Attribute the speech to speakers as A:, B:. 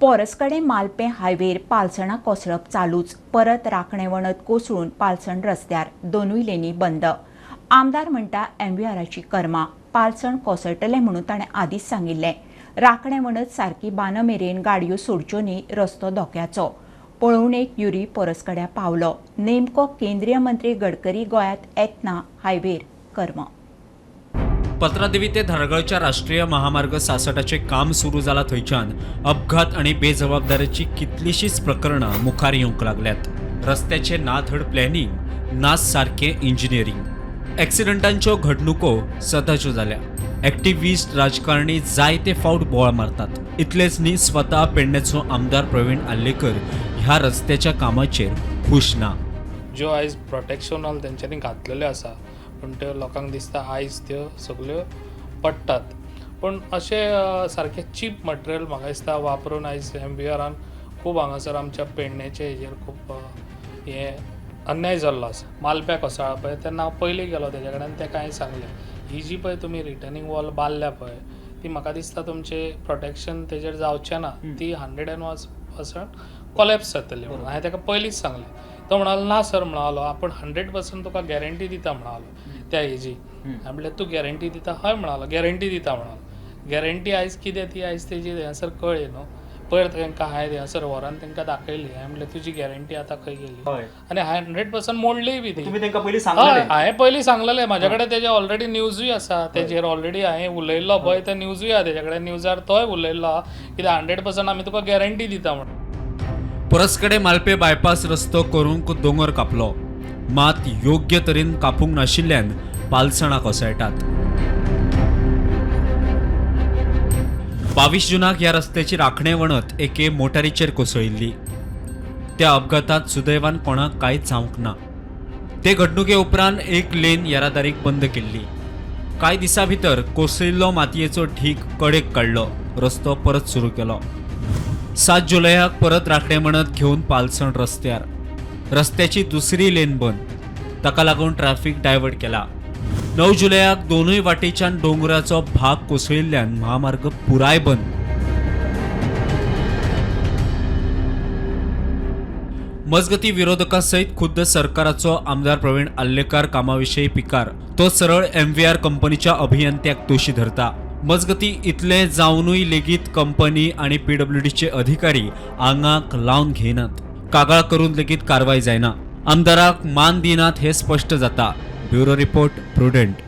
A: पोरसकडे मालपें हायवेर पालसणां कोसळप चालूच. परत राखणे वणत कोसळून पालसण रस्त्यार, दोनूय लेनी बंद. आमदार म्हणटा एमव्हीआराची कर्मा, पालसण कोसळटलें म्हणून ताणें आदींच सांगिल्लें. राखणे वणत सारकी बांद मेरेन गाडयो सोडच्यो न्ही, रस्तो धोक्याचो. पळोवणेक युरी पोरसकड्या पावलो. नेमको केंद्रीय मंत्री गडकरी गोंयांत येतना हायवेर कर्म.
B: पत्रादेवी ते धारगळच्या राष्ट्रीय महामार्ग 66 काम सुरू जाला थंयच्यान अपघात आणि बेजबाबदारीची कितलीशीच प्रकरणां मुखार येवंक लागल्यात. रस्त्याचे ना धड प्लॅनिंग, ना सारकें इंजिनियरींग. एक्सिडंटांच्यो घडणुको सदांच्यो जाल्या. ॲक्टिव्हिस्ट राजकारणी जायते फावट बोवाळ मारतात. इतलेच न्ही, स्वता पेडण्याचो आमदार प्रवीण आर्लेकर ह्या रस्त्याच्या कामाचेर खूश ना.
C: ज्यो आयज प्रोटेक्शन वॉल तेंच्यांनी घातलेल्यो आसा, पूण त्यो लोकांक दिसता आयज त्यो सगल्यो पडटात. पूण अशें सारकें चीप मटेरियल म्हाका दिसता वापरून आयज एमव्हीआरान खूब हांगासर आमच्या पेडणेचे हेजेर खूब हें अन्याय जाल्लो आसा. मालप्या कोसळ्ळा पळय, तेन्ना हांव पयलीं गेलो तेज्या कडेन, तेका हांवें सांगलें, ही जी पळय तुमी रिटर्नींग वॉल बांदल्या पळय, ती म्हाका दिसता तुमचें प्रोटेक्शन तेजेर जावचें ना, ती 101% कॉलेप्स जातली म्हणून. हांवें तेका पयलींच सांगलें. तो म्हणालो, ना सर, म्हणालो, आपूण 100% तुका गॅरंटी दिता म्हणालो त्या हेजी. हांवें म्हणलें, तूं गॅरंटी दिता? हय म्हणालो, गॅरंटी दिता म्हणालो. गॅरंटी आयज कितें ती आयज तेजी थंयसर कळ्ळी न्हू. पयर तांकां हांवें थंयसर व्हरोन तांकां दाखयली. हांवें म्हणलें, तुजी गॅरंटी आतां खंय गेली? आनी 100% मोडलीय बी ती.
D: तुमी तांकां पयलीं
C: हय.
D: सांगलेलें?
C: हांवें पयलीं सांगलेलें. म्हाज्या कडेन तेजे ऑलरेडी न्यूजूय आसा. तेजेर ऑलरेडी हांवें उलयल्लो पळय, ते न्यूजूय आहा तेज्या कडेन. न्यूजार तोय उलयल्लो आहा, कित्याक 100% आमी तुका गॅरंटी दिता म्हणून.
B: परसकडे मालपे बायपास रस्तो करूंक दोंगर कापलो, मात योग्य तरेन कापूंक नाशिल्ल्यान पालसणां कोसळटात. 22 जुनाक ह्या रस्त्याची राखणे वणत एके मोटारीचेर कोसळिल्ली. त्या अपघातांत सुदैवान कोणाक कांयच जावंक ना. ते घडणुके उपरांत एक लेन येरादारीक बंद केल्ली. कांय दिसां भितर कोसळिल्लो मातयेचो ढीक कडेक काडलो, रस्तो परत सुरू केलो. 7 जुलयाक परत राखणे वणत घेवन पालसण रस्त्यार, रस्त्याची दुसरी लेन बंद. ताका लागून ट्रॅफिक डायवर्ट केला. 9 जुलयाक दोनूय वाटेच्यान दोंगराचो भाग कोसळिल्ल्यान महामार्ग पुराय बंद. मजगती, विरोधकां सयत खुद्द सरकाराचो आमदार प्रवीण आर्लेकार कामाविशीं पिकार. तो सरळ एमव्हीआर कंपनीच्या अभियंत्याक दोशी धरता. मजगती, इतलें जावनूय लेगीत कंपनी आनी पीडब्ल्यूडीचे अधिकारी आंगाक लावन घेयनात. कागाळ करून लेगीत कारवाय जायना. आमदाराक मान दिनात हें स्पश्ट जाता. Bureau report, Prudent.